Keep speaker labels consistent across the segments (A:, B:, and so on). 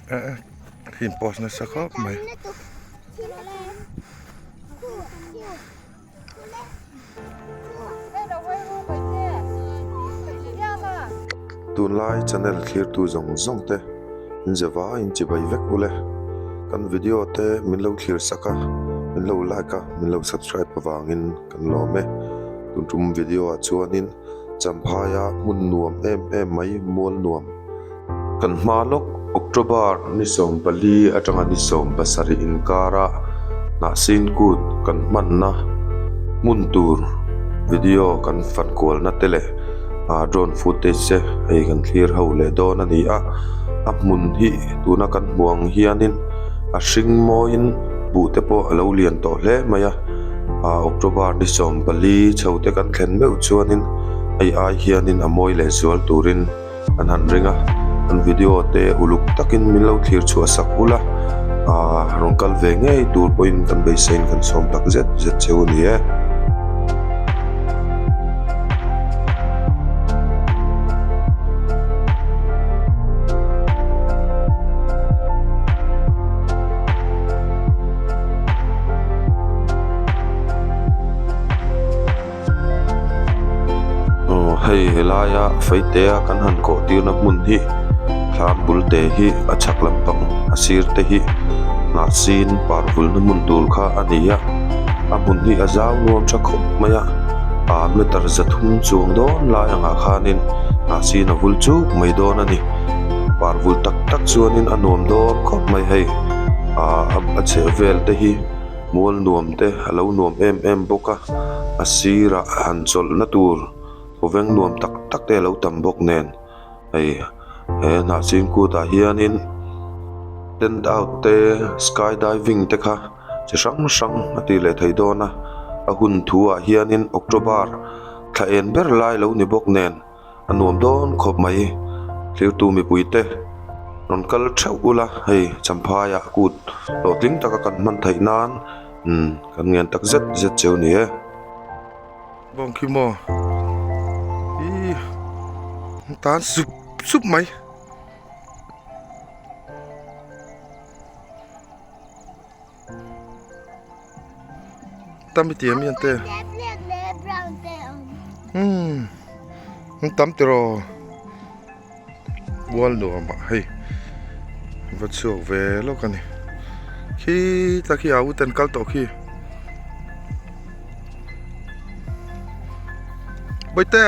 A: Khi in post nasa khawp mai. Tunlai channel thlirtu zawng zawng te in zeva in chibai vek ule. Kan video te min lo thlir sak a, min lo like a, min lo subscribe avangin kan lawm e. Tun tum video ah chuanin Champhaia hmun nuam em em mai mual nuam. Kan hma lawk October ni 14 atanga ni 17 inkara Hnahsin kut kan hmanna hmun tur video kan fan kualna te leh drone footage te hei kan thlir ho leh dawn a ni a, a hmun hi tuna kan hmuh ang hianin a hring mawiin buh te pawh a lo lian tawh hle mai a, October ni 14 chho te kan thlen meuh chuanin hei ai hianin a mawi leh zual turin. An han ring a, an video te uluk takin min lo thlir chhuah sak ula, aaa rawn kal ve ngei tur pawhin kan beiseiin kan sawm tak zet zet cheu a ni e. Aw hei helaia feitea kan han kawh tirna hmun hi thlam bul te hi a chhak lampang a sir te hi hnah sin par vulna hmun tur kha a ni a a hmun hi a zau nuam tha khawp mai a ah meter zathum chuang dawn lai angah khanin hnah sin a vul chuk mai dawn a ni par vul tak tak chuanin a nuam dawn khawp mai hei ah a chhehvel te hi. Mual nuam te a lo nuam em em bawk a, a sirah han chawlhna tur khawveng nuam tak tak te a lo tam bawk nen hei he hnah chingkut ah hianin tent out te sky diving te kha chi hrang hrang a tih leh thei dawn a, a hun thu ah hianin October thla en ber lai lo ni bawk nen. A nuam dawn khawp mai thirtu mipui te rawn kal theuh ula hei Champhai ah kut hlawhtling taka kan hman theih nan umm kan ngen tak zet zet cheu ni e. Bawng khi maw ih an tan sup sup mai. Tam i ti em hian te umm an tam tiraw bual nuam ah hei va chhuak ve lawk a ni khi ta khi a uten kal tawh khi bawihte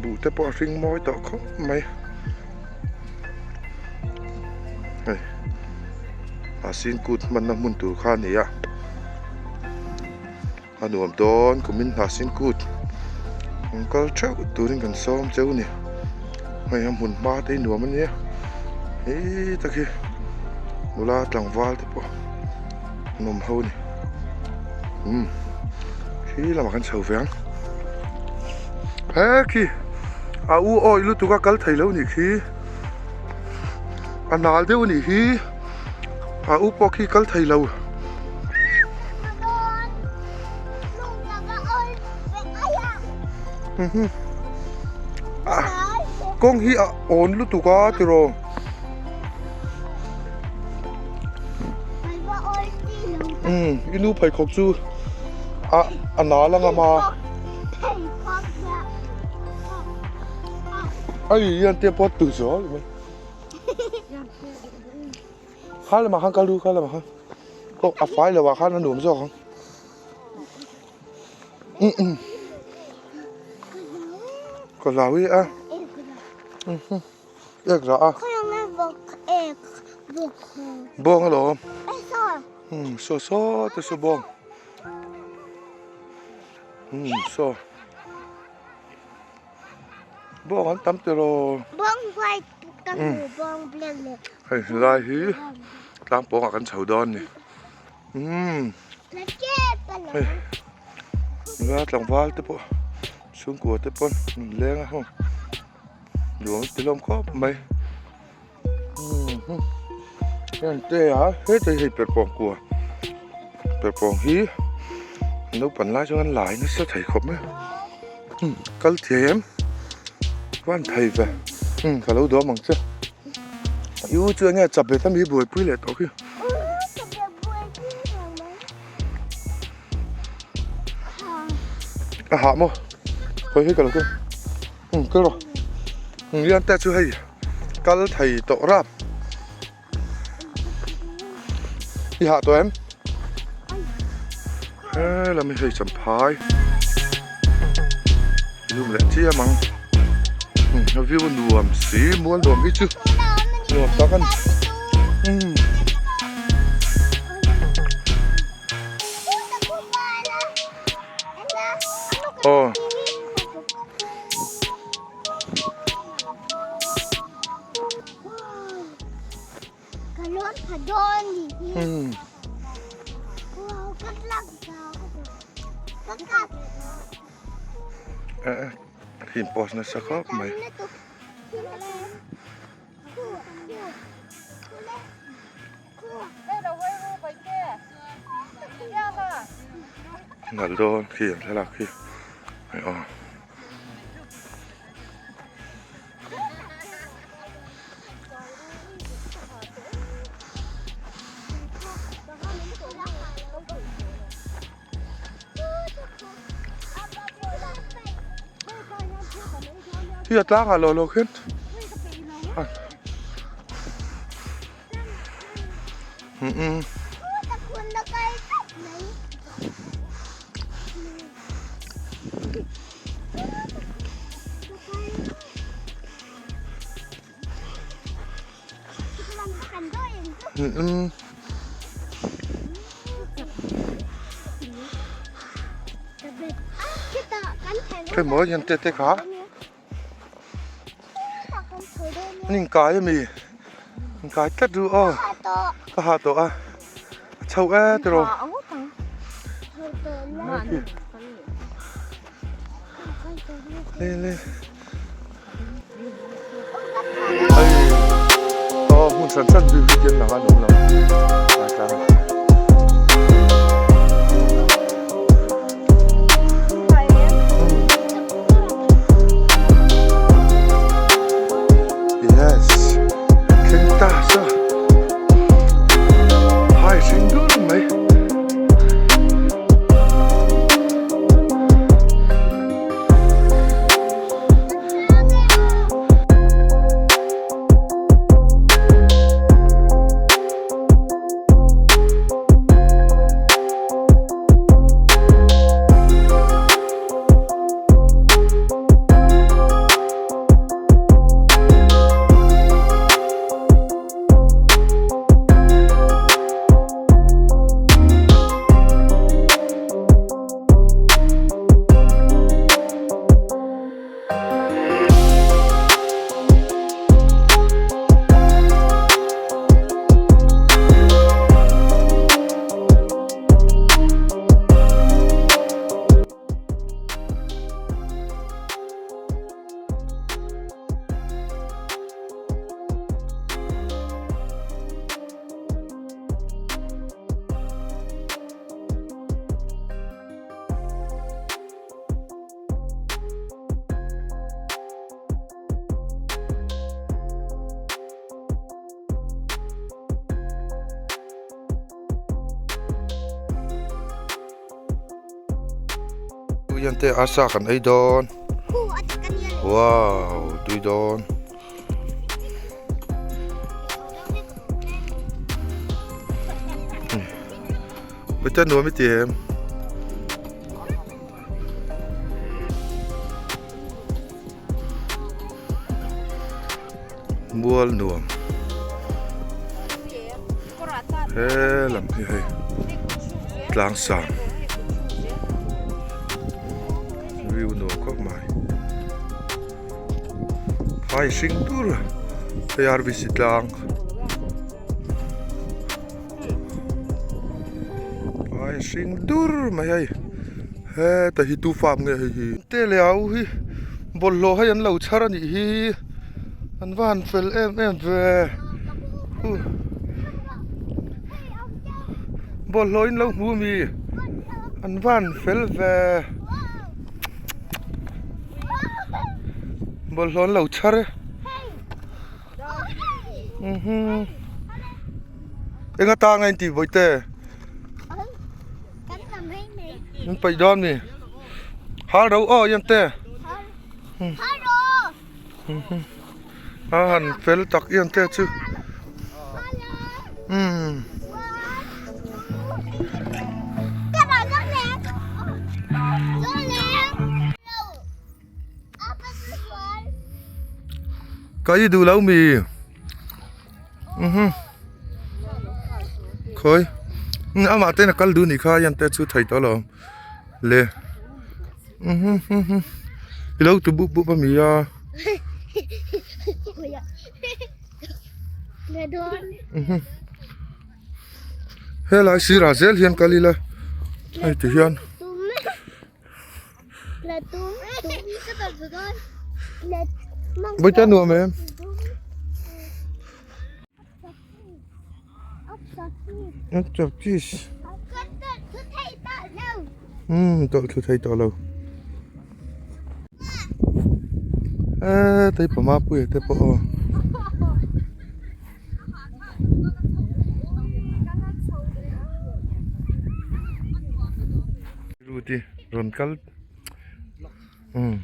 A: buh te pawh a hring mawi tawh khawp mai. Hei a sin kut hmanna hmun tur kha a ni a a nuam dawn kumin hna sin kut an kal theuh turin kan sawm cheu a ni hei a hmun hma te hi nuam a nia hei tak hi nula tlangval te pawh an awm ho a ni umm khi lamah kan chho ve ang he khi a u awi lutuk a kal thei lo a nih khi. A nal deuh a nih hi a u pawh khi kal thei lo. Kawng hi a awn lutuk a tiraw. Umm i nu pheikhawk chu a a nal ang a. Ai hian te pawh tui zual mai kha lamah khan kal ru kha lamah khan aw a fai lo ah khan a nuam zawk ang ka hlau hi a ek rah a bawng alawm saw saw te saw bawng saw. Bawng an tam tiraw.
B: Bawng white ka hmu bawng black leh.
A: Hei helai hi tlang pawngah kan chho dawn ni. Umm. Hei nula tlangval te pawh chhungkua te pawn an leng a hung nuam an ti hlawm khawp mai. Umm heng te a hetah hi hei perhpawng kua perhpawng hi naupang lai chuan an lai nasa thei khawp mai. Kal thiam van thei ve.
C: Umm ka lo duam ang che. I u chu enge chap leh ami buaipui leh tawh khi. A hah maw? Khawi hi ka lo keng. Umm kal rawh. Umm lian te chu hei kal thei tawh rap. I hah tawh em? He lam hi hei champhai zoom leh chiam ang a view nuam si mual nuam hi chu nuam tak a ni umm. Aw. Him post nasa khawp mai. Nalh dawn khi an thlalak khi hei aw. Hi a tlangah lo lo khian Cái mới hian te te kha an inkai ami inkai tlat ru aw ka ha tawh a a chho e tiraw le le hei aw hmun hran hran view hi tiang lang a an awm lo lai tlang ah. Yes thleng ta sa hai hring dur mai. Hian te arsa kan ei dawn wow tui dawn. Bete nuam i ti em? Mual nuam he lam hi hei tlang sang view nuam khawp mai phai hring tur hei R_B_C tlang. Ai hring dur mai hei heta hi tu farm nge hei hi te leh au hi bawlhhlawh hei an lo chhar a nih hi an va han fel em em ve huh bawlhhlawh in lo hmu ami an va han fel ve bawlhhlawh an lo chhar e. Mhm. Enga tang a intih bawihte? Min paih dawn mi? Hal ro aw ian te. A han fel tak ian te chu. Umm. Ka i duh lo mi mhm khawi amah ten a kal duh nih kha hian te chu thei tawh lo le mhm mhm i lo ti bup bup a mi a mhm helai sirah zel hian kal ila hei ti hian. Bawihte nuam em? Chapchis. Um tawlh thlu thei tawh lo. Eee tei pama puia te pawh aw. Ruti rawn kal umm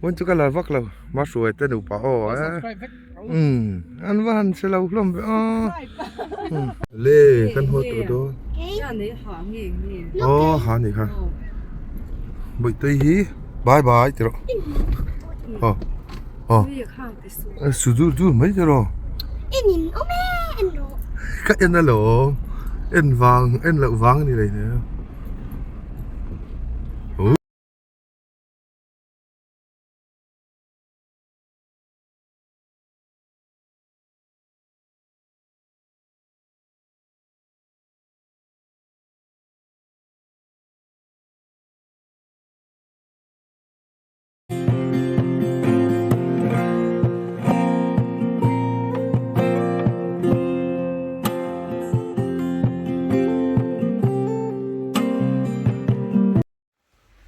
C: hun chu ka la vak lo ma hruai te nupa aw eh umm an va han che lo hlawm ve aw umm le kan haw tawh dawn aw ha ni kha bawihte hi bye bye ti rawh aw aw. Su dur dur mai te rawh.
B: En in awm e en rawh.
C: Ka en alawm. En vang en loh vang a ni lei nen.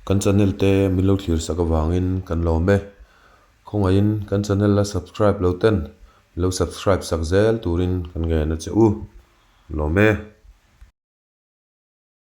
A: Kan channel te min lo thlir sak avangin kan lawm e. Khawngaihin kan channel la subscribe lo ten min lo subscribe sak zel turin kan ngen a che u. Lawm e.